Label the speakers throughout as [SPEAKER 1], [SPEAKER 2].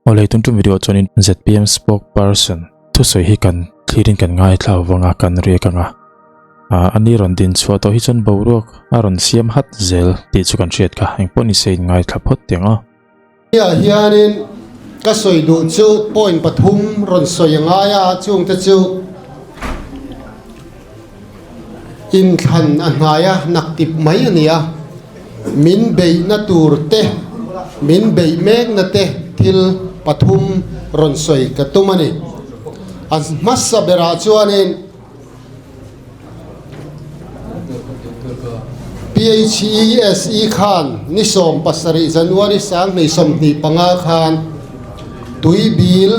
[SPEAKER 1] Awle tun tum video chuanin ZPM spokesperson thusawi hi kan thlirin kan ngaithla vanga kan riak anga ani rawn din chhuah tawh hi chuan boruak a rawn siam hat zel tih chu kan hriat kha engpawh ni se in ngaithla phawt teh ang a.
[SPEAKER 2] Hetiah hianin ka sawi duh chu point pathum rawn sawi a ngai a, chungte chu inthlan a hnai a naktip mai a ni a, min beihna tur te, min beih mekna te thil pathum rawn sawi ka tum a ni. A hmasa berah chuanin. PHESE khan ni 17 January 2025 khan tui bil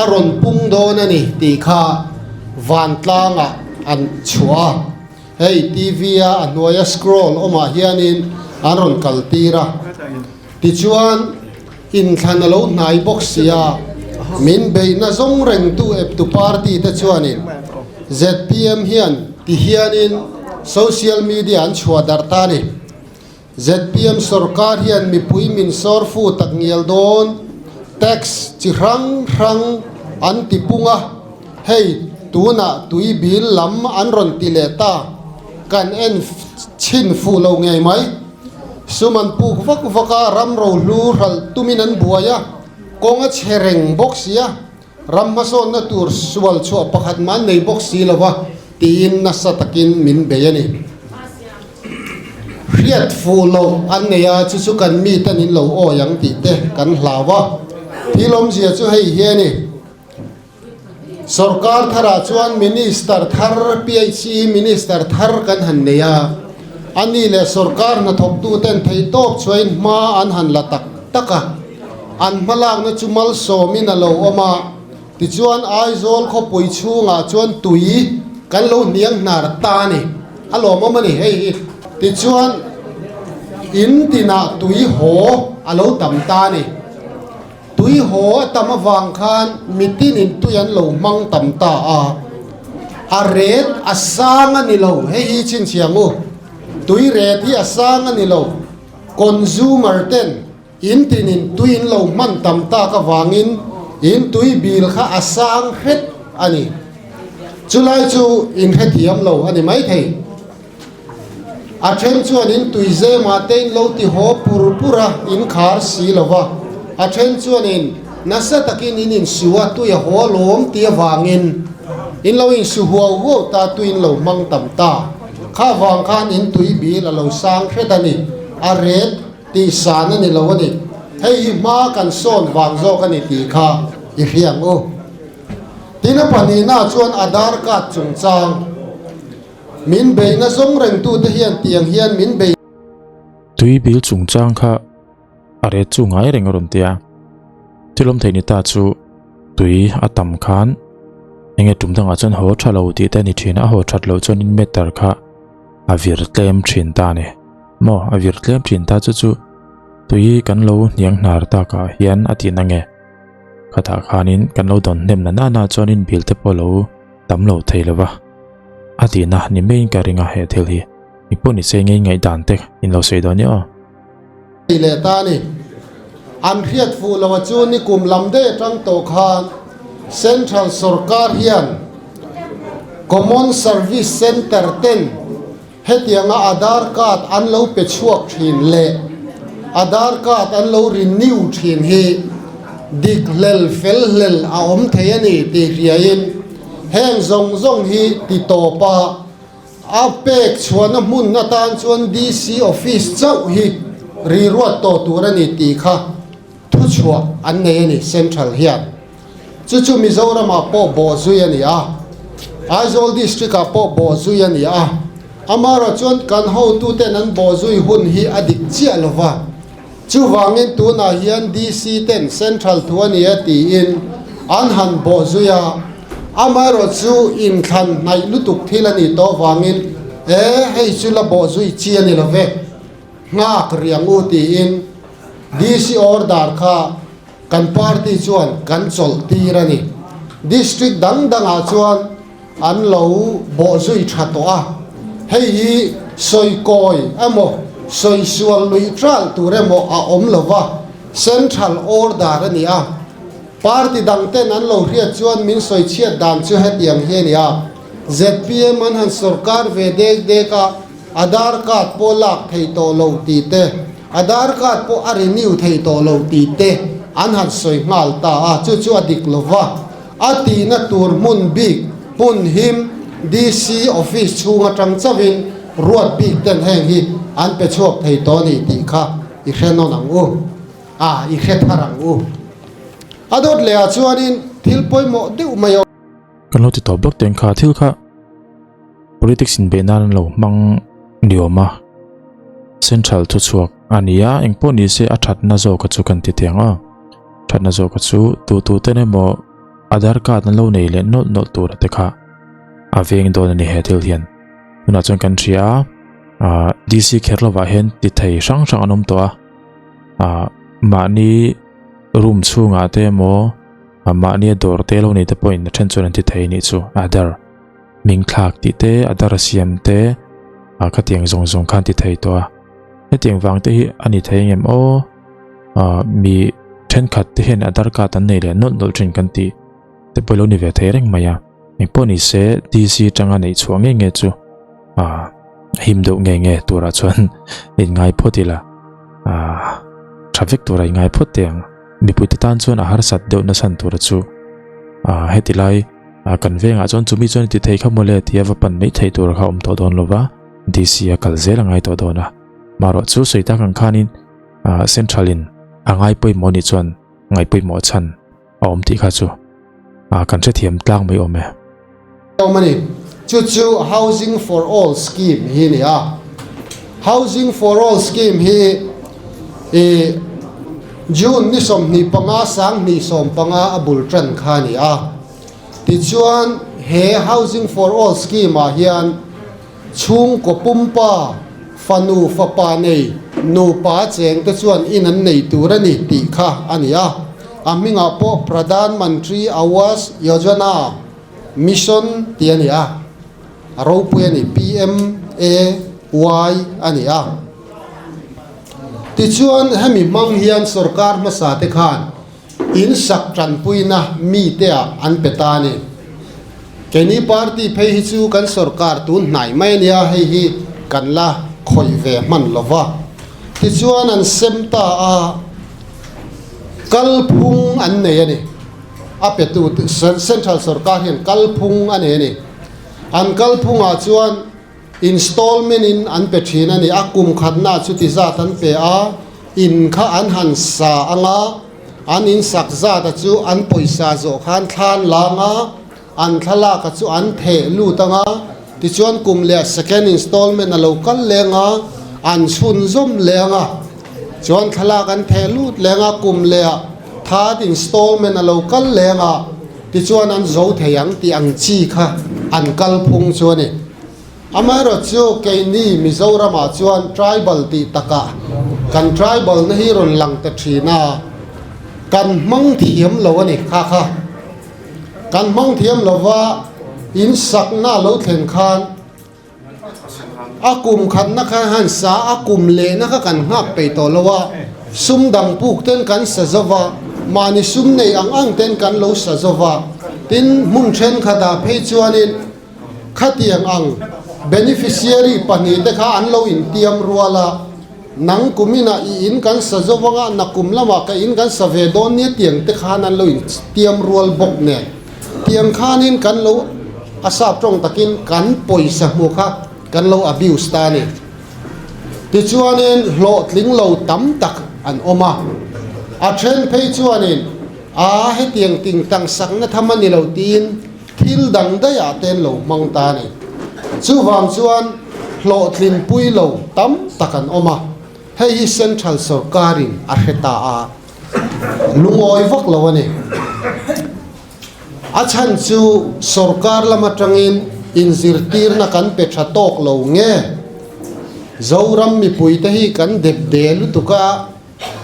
[SPEAKER 2] a rawn pung dawn a ni tih kha vantlangah an chhuah a, hei TV a a hnuaia scroll awmah hianin an rawn kaltir a. Tichuan inthlan a lo hnai bawk si a, min beihna zawng rengtu eptu party te chuanin zpm hian ti hianin social media an chhuah darh ta a ni. Zpm sorkar hian mipui min sawr fu tak ngial dawn, tax chi hrang hrang an ti pung a, hei tunah tui bil lam an rawn ti leh ta, kan en chhin fuh lo ngei mai. Sum an puk vak vak a, ram rohlu hralh tumin an buai a, kawng a chhe reng bawk si a, ram hmasawnna tur sual chhuah pakhat mah an nei bawk si lo va, tiin nasa takin min bei a ni. Hriat fuh loh an nei a, chu chu kan mite an inlo awi ang tih te kan hlau a, thil awmzia chu hei hi a ni. Sorkar tharah chuan Minister thar, PHE Minister thar kan han nei a, a ni leh sorkar hnathawktuten theihtawp chhuain hma an han la tak tak a, an hmalakna chu malsawmin a lo awm a, tichuan Aizawl khawpui chhungah chuan tui kan lo hniang hnar ta a ni, a lawmawm a ni hei hi. Tichuan in tinah tui haw a lo tam ta a ni. Tui haw a tam avang khan mitinin tui an lo hmang tam ta a, a ret a sang a ni lo, hei hi chhinchhiang u, tui ret hi a sang a ni lo, consumer ten in tinin tui in lo hman tam tak avangin in tui bil kha a sang hret a ni. Chulai chu in hrethiam lo a ni maithei. A then chuan in tui zemah te in lo ti haw pur pur a, in khar si lo va. A then chuan in nasa takin in insu a, tui a haw alawm ti avangin in lo insu huau huau ta, tui in lo hmang tam ta. Kha vang khan in tui bil a lo sang hret a ni, a ret tih san a ni lo a ni. Hei hi hma kan sawn vang zawk a ni tih kha i hria ang u. Tin a pahnihna chuan Aadhaar card chungchang. Min beihna zawng rengtute hian tiang hian min bei.
[SPEAKER 1] Tui bil chungchang kha a ret chu ngai reng a rawn ti a. Thil awm theih ni ta chu tui a tam khan enge tum dangah chuan haw tha lo tih te a ni thin a, a haw that loh chuanin meter kha a vir tlem thin ta a ni. Maw a vir tlem thin ta chu chu tui kan lo hniang hnar takah hian a tihna nge khatah khanin kan lo dawn hnem na nana chuanin bil te pawh lo tam lo thei lo va, a tihna ni maiin ka ring a he thil hi. Mi pawh ni se ngei ngaihdan te in lo sawi dawn nia aw.
[SPEAKER 2] Nei leh ta a ni. An hriat fuh lo a chu nikum lam daih atang tawh khan Central Sorkar hian Common Service Centre ten hetianga Aadhaar Card an lo pe chhuak thin leh Aadhaar Card an lo renew thin hi dik hlel fel hlel a awm thei a ni tih hriain heng zawng zawng hi ti tawp a, a pek chhuahna hmun atan chuan DC Office chauh hi riruat tawh tur a ni tih kha thuchhuah an nei a ni Central hian. Chu chu Mizoramah pawh bawhzui a ni a, Aizawl District-ah pawh bawhzui a ni a. Amaherawh chuan kan hotuten an bawhzui hun hi a dik chiah lo va. Chuvangin tunah hian DC ten Central thu a ni e tiin an han bawhzui a. Amaherawh chu inthlan hnaih lutuk thil a nih tawh vangin e hei chu la bawhzui chi a ni lo ve, nghak riang u tiin DC order kha Kan party chuan kan chawlh tir a ni. District dang dangah chuan an lo bawhzui tha tawh a, hei hi sawi kawi emaw sawi sual lui tral tur emaw a awm lo va, central order a ni a. Party dang ten an lo hriat chuan min sawi chhiat dan chu hetiang hi a ni a, zpm an han sorkar ve dek dek a, Aadhaar card pawh lak thei tawh lo tih te, Aadhaar card pawh a renew thei tawh lo tih te an han sawi nghal ta a, chu chu a dik lo va. A tihna tur hmun bik, hmun him, DC office chhung atang chauhin ruat bik ten heng hi an pe chhuak thei tawh a ni tih kha i hre nawn ang u, a i hre thar ang u. A dawt leh ah chuanin thil pawimawh deuh mai a.
[SPEAKER 1] Kan lo ti tawp bawk teng kha thil kha politics in beih nan an lo hmang ni awm a, central thuchhuak a ni a, engpawh ni se a thatna zawk a chu kan ti teng a, thatna zawk a chu tu tu ten emaw Aadhaar card an lo nei leh nawlh nawlh tur te kha a veng dawn a ni he thil hian. Tunah chuan kan hria a, ah DC kher lovah hian ti thei hrang hrang an awm tawh a, ah mahni room chhungah te emaw mahnia dawr te lo nei te pawhin a then chuan an ti thei a nih chu Aadhaar. Hming thlak tih te, a dar a siam te, ah khatiang zawng zawng khan ti thei tawh a. Hetiang vang te hi a ni thei engem aw? Ah mi thenkhat te hian a dar card an nei leh nawlh nawlh thin kan tih te pawh lo ni ve thei reng mai a. Engpawh ni se DC atanga neih chhuah nge nge chu ah him deuh nge nge turah chuan inngai phawt ila ah tha vek turah inngai phawt teh ang. Mipuite tan chuan a harsat deuh nasan tura chu ah heti lai. A kan vengah chuan chumi chuan i ti thei kha mawle tia va pan mai thei tur kha awm tawh dawn lova, DC a kal zel a ngai tawh dawn a. Marawh chu sawi tak ang khanin ah Central in a ngai pawimawh anih chuan ngai pawimawh chhan a awm tih kha chu ah kan hrethiam tlang mai awm e.
[SPEAKER 2] Awm a ni. Chu chu Housing for All Scheme hi a ni a. Housing for All Scheme hi i June ni 25 2015 a bul tan kha a ni a. Tichuan, he Housing for All Scheme-ah hian chhungkaw pumpa, fanu fapa nei nupa chengte chuan in an nei tur a ni tih kha a ni a. A hmingah pawh Pradhan Mantri Awas Yojana Mission tih a ni a. A ropui a ni, PMAY a ni a. Tichuan, hemi hmang hian sorkar hmasa te khan In sak tanpuina mite ah an pe ta a ni. Keini party phei hi chu kan sorkar tun hnai mai a nia, hei hi kan la khawih ve hman lo va. Tichuan an sem ta a, kalphung an nei a ni. A petu central sorkar hian kalphung a nei a ni. An kalphungah chuan Installment in an pe thin a ni. A kum khatna chuti zat an pe a, in kha an han sa ang a, an in sak zata chu an pawisa zawh khan thlan lang a, an thlalaka chu an theh lut ang a, tichuan kum leh second installment a lo kal leng a, an chhunzawm leh ang a, chuan thlalak an theh lut leng a, kum leh third installment a lo kal leng a, tichuan an zo thei ang tih ang chi kha an kalphung chu a ni. Amaherawh chu keini Mizoramah chuan tribal tih takah kan tribal na hi rawn lang ta thin a, kan hmang thiam lo a ni kha kha. Kan hmang thiam lova in sakna a lo thlen khan a kum khatna kha han sa a kum lehna kha kan nghak peih tawh lo a, sum dang puk ten kan sa zo va, mahni sum nei ang ang ten kan lo sa zo va, tin hmun thenkhatah phei chuanin Khatiang ang beneficiary pahnihte kha an lo intiam rual a, nang kuminah i in kan sa zo vanga nakum lamah ka in kan sa ve dawn nia tiang te khan an lo intiam rual bawk nen. Tiang khanin kan lo a sap tawng takin kan pawisa hmu kha kan lo abuse ta a ni. Tichuanin hlawhtling lo tam tak an awm a, a then phei chuanin a hetiang tingtang sakna tham a ni lo tiin, Thil dang daihah te an lo hmang ta a ni. Chuvang chuan hlawhtlinpui lo tam tak an awm a, hei hi Central sorkarin a hre ta a, lungawi vak lo a ni. A chhan chu sorkar lam atangin inzirtirna kan pe tha tawk lo nge? Zoram mipuite hi kan dep de lutuk a.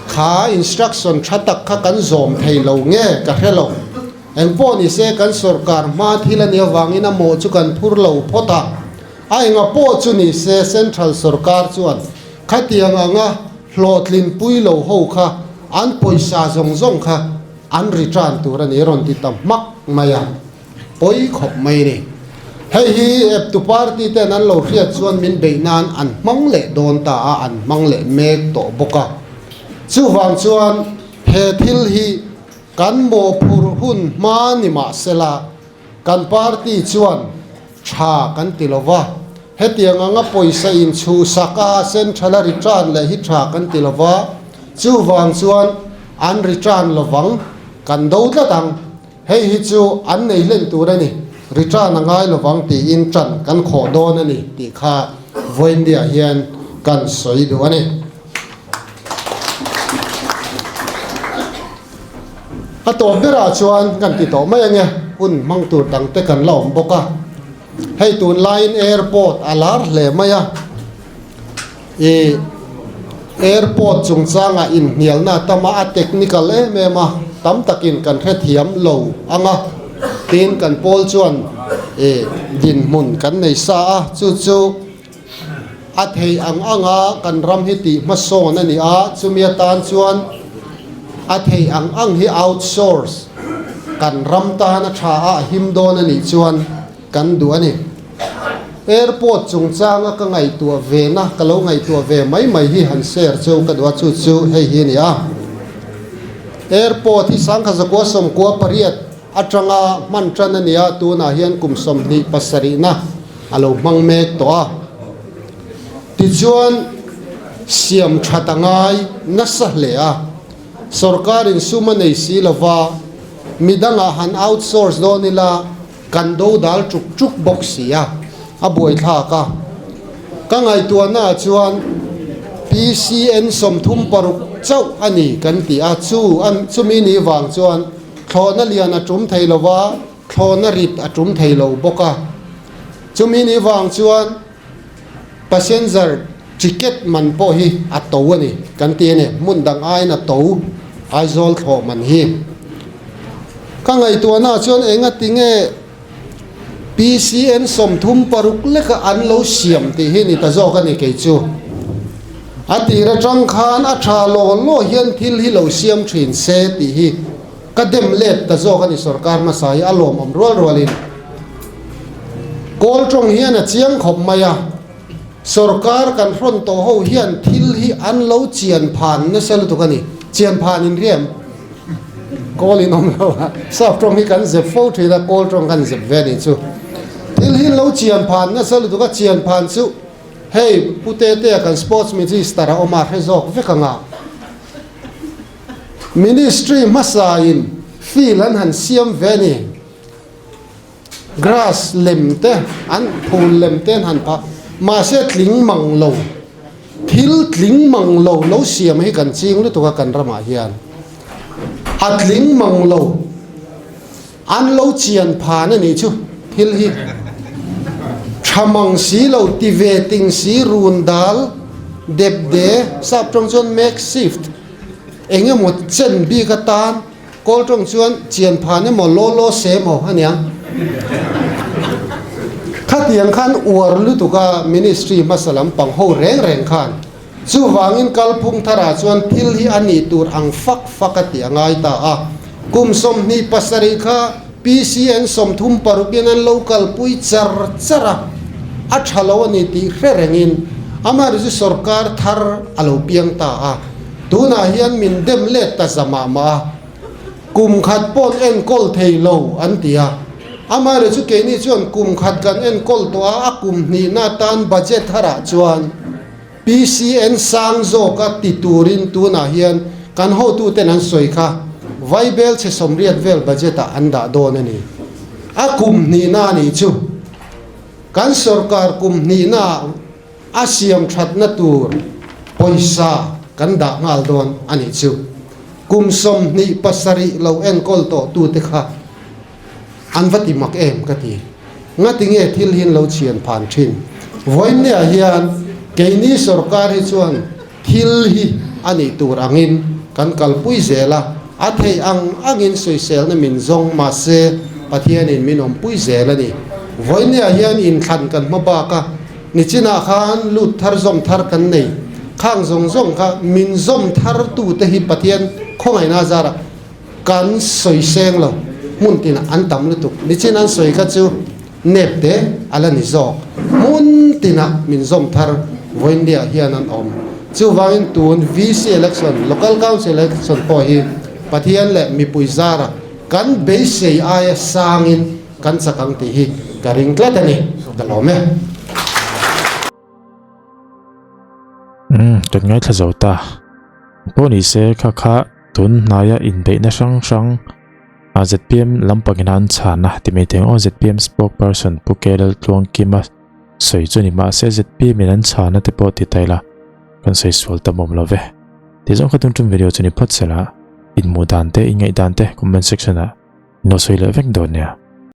[SPEAKER 2] Kha instruction tha tak kha kan zawm thei lo nge ka hre lo. Engpawh ni se kan sorkar hma thil a nih avangin a mawh chu kan phur lo phawt a. A enga pawh chu ni se central sorkar chuan khatiang anga hlawhtlin pui lo ho kha an pawisa zawng zawng kha an return tur a ni a rawn ti ta hmak mai a, pawi khawp mai ni. Hei hi eptu party ten an lo hriat chuan min beih nan an hmang leh dawn ta a, an hmang leh mek tawh bawk a. Chuvang chuan he thil hi kan mawhphurh hun hma ni mah sela kan party chuan tha kan ti lo va, hetiang anga pawisa inchhuhsak a central a return leh hi tha kan ti lo va, chuvang chuan an return lovang kan do tlat ang, hei hi chu an nei hlen tur a ni, return a ngai lovang tiin tan kan khawh dawn a ni tih kha vawiindia hian kan sawi duh a ni. A tawp berah chuan kan ti tawh mai ange, hun hmang tur dang te kan la awm bawk a. Hei tunlaiin airport a lar hle mai a, ih airport chungchangah inhnialna a tam a, a technical em em a, tam takin kan hrethiam lo ang a, tin kan pawl chuan ih dinhmun kan nei sa a, chu chu. A thei ang anga kan ram hi tih hmasawn a ni a, chumi atan chuan a thei ang ang hi outsource kan ram tan a tha a, a him dawn a nih chuan kan duh a ni. Airport chungchanga ka ngaihtuah ve na, ka lo ngaihtuah ve mai mai hi han share cheu ka duh a, chu chu hei hi a ni a. Airport hi sangkha zakua sawmkua pariat atanga hman tan a ni a, tunah hian kum 27 na a lo hmang mek tawh a. Tichuan, siam that a ngai nasa hle a, sorkarin sum a nei si lova, midangah han outsource dawn ila kan do dal chuk chuk bawk si a, a buaithlak a. Ka ngaihtuahnaah chuan PCN 36 chauh a ni kan ti a, chu chumi ni vang chuan thlawhna lian a tum thei lova, Thlawhna rit a tum thei lo bawk a, chumi ni vang chuan passenger ticket man pawh hi a to a ni kan ti a ni, hmun dang aiin a to Aizawl thlawh man hi. Ka ngaihtuahna ah chuan enga tinge PCN 36 leka an lo siam tih hi ni ta zawk a ni kei chu. A tir atang khan a tha law law hian thil hi lo siam thin se tih hi. Ka dem let ta zawk a ni sorkar hmasa hi a lawmawm rual rualin kawl tawng hian a chiang khawp mai a, sorkar kan hrawn tawh ho hian thil hi an lo chian phan nasa lutuk a ni, chian phan in riam kawl in awm lo a, sap tawng hi kan zep fo thin a, kawl tawng kan zep ve a nih chu, thil hi an lo chian phan nasa lutuk a, chian phan chu hei Pu Tetea kan sports minister a awm a hre zawk vek ang a. Ministry hmasain field an han siam ve a ni. Grass lem te an phul lem te an han phah. Mahse tling mang lo, thil tling mang lo lo siam hi kan ching lutuk a kan ramah hian. A tling mang lo an lo chian phan a nih chu thil hi. Tha mang si lo ti ve ting si run dal dep de sap tawng chuan makeshift. Eng emaw chen bik atan kawl tawng chuan chian phan emaw law law se emaw a nia. Khatiang khan uar lutuk a ministry hmasa lampang ho reng reng khan chuvangin kalphung tharah chuan thil hi a nih tur ang fak fak a tih a ngai ta a. Kum 27 kha PCN 36 in an lo kalpui char char a, a tha lo a ni tih hre rengin amaherawhchu sorkar thar a lo piang ta a. Tunah hian min dem let ta za mah mah a, kum khat paw'n enkawl thei lo an ti a. Amaherawhchu keini chuan kum khat kan enkawl tawh a, a kum hnihna atan budget tharah chuan PCN sang zawka ti turin tunah hian kan hotuten an sawi kha Vaibel chhe 80 vel budget ah an dah dawn a ni. A kum hnihna a nih chu. Kan sorkar kum hnihnaah A siam thatna tur pawisa kan dah nghal dawn a nih chu. Kum 27 lo enkawl tawh tute kha an va ti mak em ka ti. Ngati nge thil hi an lo chhian phan thin? Vawiinniah hian keini sorkar hi chuan thil hi a nih tur angin kan kalpui zel a, a theih ang angin sawiselna min zawng mahse Pathianin min awmpui zel a ni. Vawiinniah hian inthlan kan hma bak a, nichinah khan lut thar zawm thar kan nei. Khang zawng zawng kha min zawm thar tute hi Pathian khawngaihna zarah. Kan sawi seng lo, hmun tinah an tam lutuk. Nichin an sawi kha chu nep te a la ni zawk. Hmun tinah min zawm thar vawiinliah hian an awm. Chuvangin tun VC election, Local Council election pawh hi Pathian leh mipui zara kan beisei aia sangin kan chak ang tih hi ka ring tlat a ni. Ka lawm e.
[SPEAKER 1] Umm, kan ngaithla zo ta. Pawh ni se kha kha tun hnaia inbeihna hrang hrang a zpm lampangin an chhan a ti mai thei ang aw zpm spokesperson Pu KL Tluangkima sawi chu ni mahse zpm in an chhan a te pawh ti ta ila kan sawi sual tam awm lo ve. Ti zawng kha tun tum video chu ni phawt sela inhmuh dan te inngaih dan te comment section ah in lo sawi leh vek dawn nia.